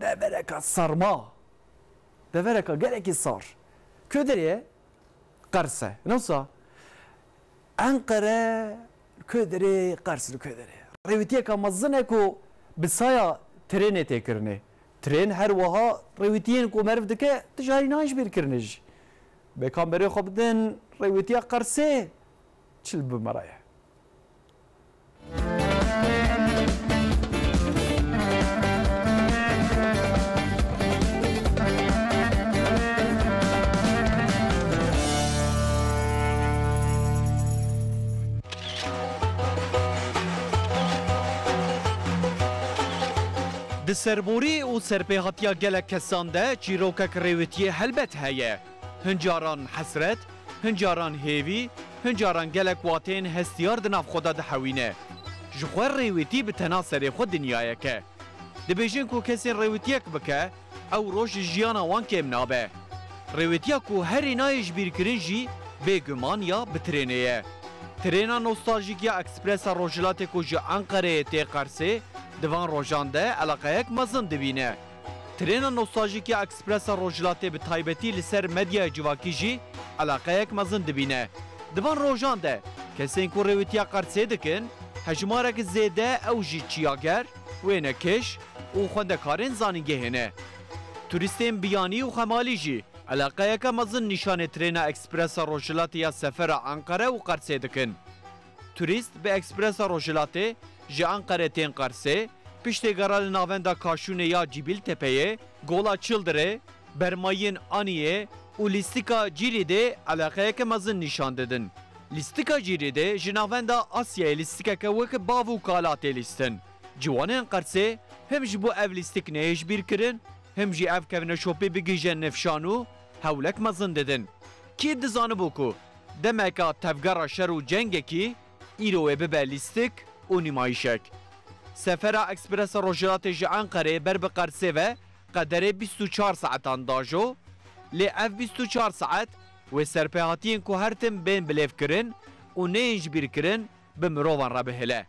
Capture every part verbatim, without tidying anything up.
Devereka serma. Devereka gelekî sar. Ku derê ye? Qers e. Newsa Enqere, ku derê, Qers li ku derê. Rêwîtiyeka mezin e ku bi saya trênê tê kirinê. Trên her wiha rêwîtiyên ku meriv dike, tu jî herî nayên ji bîr kirinê jî. Bêkan berê xwe bidin rêwîtiya Qersê, çi li bi me re ye? Di serborî û serpêhatiya gelek kesan de çîrokek rêwîtiyê helbet heye. Hin caran hesret, hin caran hêvî, hin caran gelek wateyên hestiyar di nav xwe de dihewîne. Ji xwe rêwîtî bi tena serê xwe dinyayek e. Dibêjin ku kesên rêwîtiyek bike, ew roj ji jiyana wan kêm nabe. Rêwîtiya ku herî nayê ji bîr kirin jî bêguman ya bi trênê ye. Trêna nostaljîk ya Ekspresa Rojhilatê ku ji Enqereyê tê Qersê, di van rojan de eleqeyek mezin dibîne. Trêna nostaljîk ya Ekspresa Rojhilatê bi taybetî li ser medyaya civakî jî eleqeyek mezin dibîne. Di van rojan de kesên ku rêwîtiya Qersê dikin, hejmarek zêde ew jî çiyager, wênekêş û xwendekarên zanîngehê ne. Turîstên biyanî û xemalî jî eleqeyeke mezin nîşanê trêna Ekspresa Rojhilatê ya sefera Enqere û Qersê dikin. Turîst bi Ekspresa Rojhilatê ji Enqerê tên Qersê, piştê gera li navenda Kaşûnê ya Cîbîltepeyê, Gola Çildirê, Bermayiyên Aniyê û Lîstika Cîrîdê eleqeyeke mezin nîşan didin. Lîstika Cîrîdê ji navenda Asyayê lîstikeke wek bav û kala tê lîstin. Ciwanên Qersê him ji bo ev lîstik neyê ji bîr kirin, him jî ev kevneşopî bigihîje nifşan û hewlek mezin didin. Kî dizanibû ku demeka tevgera şer û cengekî îro wê bibe lîstik û nîmayîşek. Sefera Ekspresa Rojhilatê ji Enqerê ber bi Qersê ve qederê bîst û çar saetan dajo, lê ev bîst û çar saet wê serpêhatiyên ku her tim bên bilêvkirin û neyên ji bîr kirin bi mirovan re bihêle.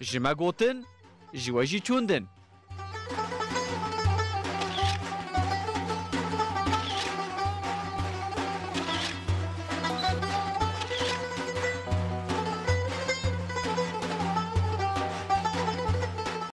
Ji me gotin, ji we jî çûndin.